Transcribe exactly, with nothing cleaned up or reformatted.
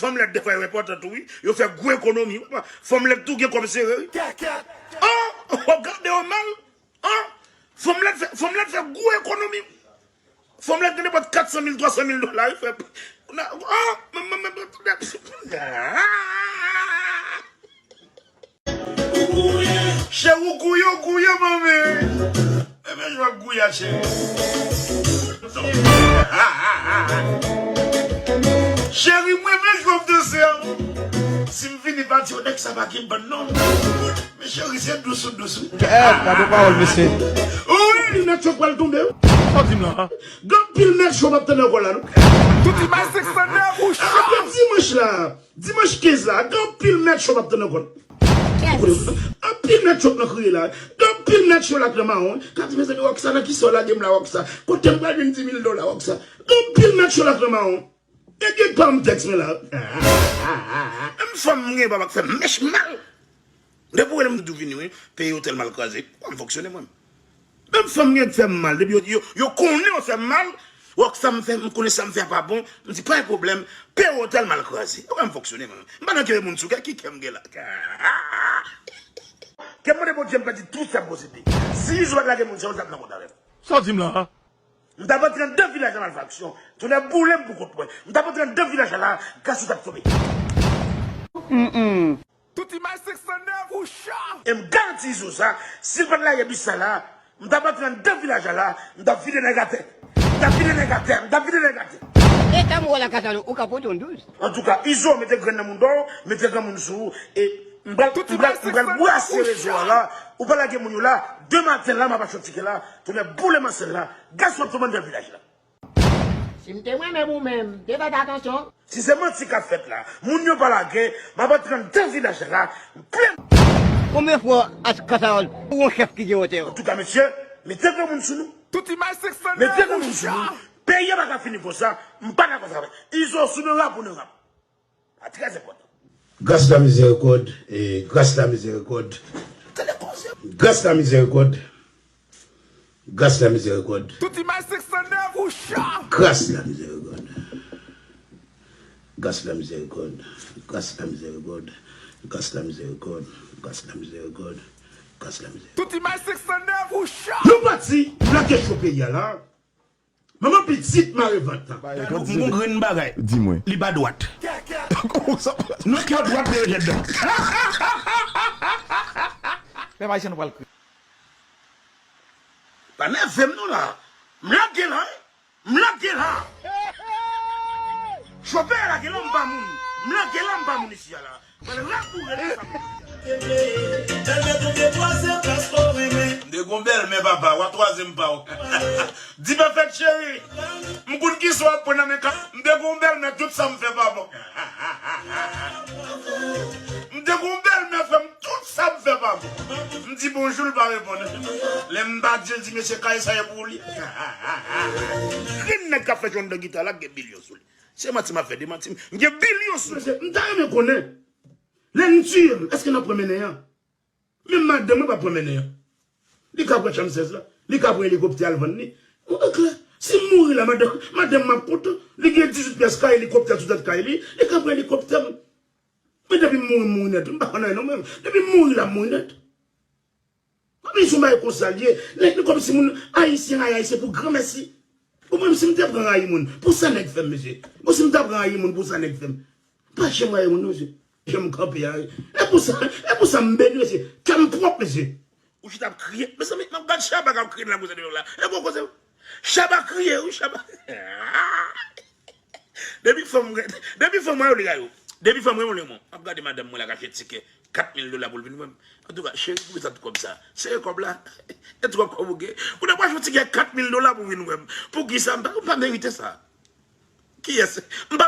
Fanm lèd defwa yo enpòtan tou, wi. Yo fè gwo ekonomi. Fanm lèd tou gen kòb sere, wi. An! W ap gade yo mal. An! Fanm lèd fè, fanm lèd fè gwo ekonomi. Fanm lèd gen nenpòt kat san mil, twa san mil dola, wi, frè. An! Cheri, ou gouye, ou gouye, manmi. Mwen menm jan w ap gouye a, cheri. Cheri, mwen menm jan w ap danse a. Si m vini pati, nèg sa pa gen bann non. Men cheri, se dous ou dous, wi. Gade pawòl, mesye. Wi, nèg yo pral tonbe, wi. Sa w di m la? Gen anpil nèg cho m ap tande ankò la, non. Tout imaj sèks nan nèg ou cho. Apre dimanch la, dimanch kenz la, gen anpil nèg cho m ap tande ankò. Anpil nèg cho k nan kriye la. Gen anpil nèg cho la k nan mawon. Ka di, mezanmi, Rockstar, nan kisa w lage m la, Rockstar? Kote m pral jwenn di mil dola, Rocksar? Gen anpil nèg cho la k nan mawon. E gen pa m tèks mwen la. Menm fanm m gen papa k fè m mèch mal. Depi w wè m toujou vini, wi, peye otèl m al kraze. Kòman m fonksyone mwen? Menm fanm gen k fè m mal, depi yo, yo, yo konnen yo fè m mal, wè sa m fè, m konnen sa m fè a pa bon, m di pa gen pwoblèm, peye otèl m al kraze. Kòman m fonksyone mwen? M pa nan kè moun sou kè, ki kè m gen la? Kè m mande Bondye m pèdi tout sa m posede. Si Izo pa t lage moun sa yo, l t ap nan kont avè m. Sa w di m la? M t ap antre anndan vilaj la malfaksyon. Tonnè boule m pou kont mwen. M t ap antre anndan vilaj la, Gaston t ap tonbe. Tout imaj sèks nan nèg ou cho. E m garanti Izo sa, si l pa t lage bis sa la, m t ap antre anndan vilaj la, m t ap vide nèg atè. M t ap vide nèg atè, m t ap vide nèg atè. E tanm ou wè la Katalou, ou ka pote yon douz. Antouka, Izo, mete grenn nan mouda w, mete granmoun sou ou, e m pral, m pral, m pral brase rezo a la, ou pa lage moun yo la, demen maten la, m ap achte yon tikè la, tonnè boule m ansanm la, Gaston ap tonbe anndan vilaj la. Si m te mwen menm ou menm, m te fè atansyon. Si se manti k ap fèt la, moun yo pa lage, m ap antre anndan vilaj la, m plen. Konbyen fwa Ask Kasawòl ou yon chèf ki gen wotè? Antouka, mesye, mete granmoun sou nou. Tout imaj sèks nan nèg ou cho. Mete granmoun sou nou. Peyi a pa ka fini konsa, m pa dakò sa. Izo sou nan rap ou nan rap. A trè enpòtan. Gras la mizèrikòd, e, gras la mizèrikòd. Tande koze. Gras la mizèrikòd. Gras la mizèrikòd. Tout imaj sèks nan nèg ou cho. Gras la mizèrikòd. Gras la mizèrikòd. Gras la mizèrikòd. Gras la mizèrikòd. Gras la mizèrikòd. Gras la mizèrikòd. Tout imaj sèks nan nèg ou cho. Nou pati, nou lage cho peyi a la. Manman pitit mare vant lan. M gon grenn bagay. Di mwen. Li pa dwat. Kòman sa? Non, kè dwat, men yo jèt dan. Pèp ayisyen, nou pral kriye. Pa nève m non la. M lage la, wi. M lage la. Chofè a lage la, m pa moun. M lage la, m pa moun isi a la. Mwen raboure nan sa mwen. Bèlmè tonbe twazyèm plas pa w renmen. M te gon bèlmè papa, w a twazyèm pa w. Di Pèfèk cheri, m konn kisa w ap pran nan men ka. M te gon bèlmè, tout sa m fè pa bon. M te gon bèlmè, frè m, tout sa m fè pa bon. M di bonjou, l pa reponn. Lè m pa di l, di mesye kay sa e pou li. Grenn nèg k ap fè jwèt nan gita la, gen milyon sou li. Se manti m ap fè, demanti m. M gen bilyon sou li. Mesye, m ta renmen konnen. Lè n tiye m, èske n ap pran mennen an? Menm madanm mwen p ap pran mennen an. Li ka pran chanm sèz la. Li ka pran elikoptè al vann li. Ou klè. Si m mouri la, madanm, madanm m ap kontan. Li gen dizuit pyès kay, elikoptè sou tèt kay li. Li ka pran elikoptè m. Men depi m mouri, m mouri nèt. M pa konn anyen non mwen. Depi m mouri la, m mouri nèt. Kòm si yon bagay konsa l ye, nèg li kòmsi moun ayisyen rayi ayisyen pou granmèsi. Bon, mwen, si m te pran rayi moun, pou sa nèg fè m, mesye. Bon, si m ta pran rayi moun, pou sa nèg fè m. Pa janm rayi moun, non, mesye. Jan m kanpe a, wi. E pou sa, e pou sa m beni, mesye. Kè m pwòp, mesye. Ou chita ap kriye. Mezanmi, m ap gad Shabba k ap kriye nan la koze de la. E bon koze. Shabba kriye, wi, Shabba. Depi fanm, depi fanm mwen yo li gay yo. Depi fanm mwen yo li mwen. M ap gade madanm mwen la k achte tikè kat mil dola pou l vin wè m. Antouka, cheri, poukisa tout kòb sa? Sere kòb la. E twòp kòb ou gen. Ou nan pral achte yon tikè kat mil dola pou vin wè m. Poukisa m pa, m pa merite sa? Kiyès? M pa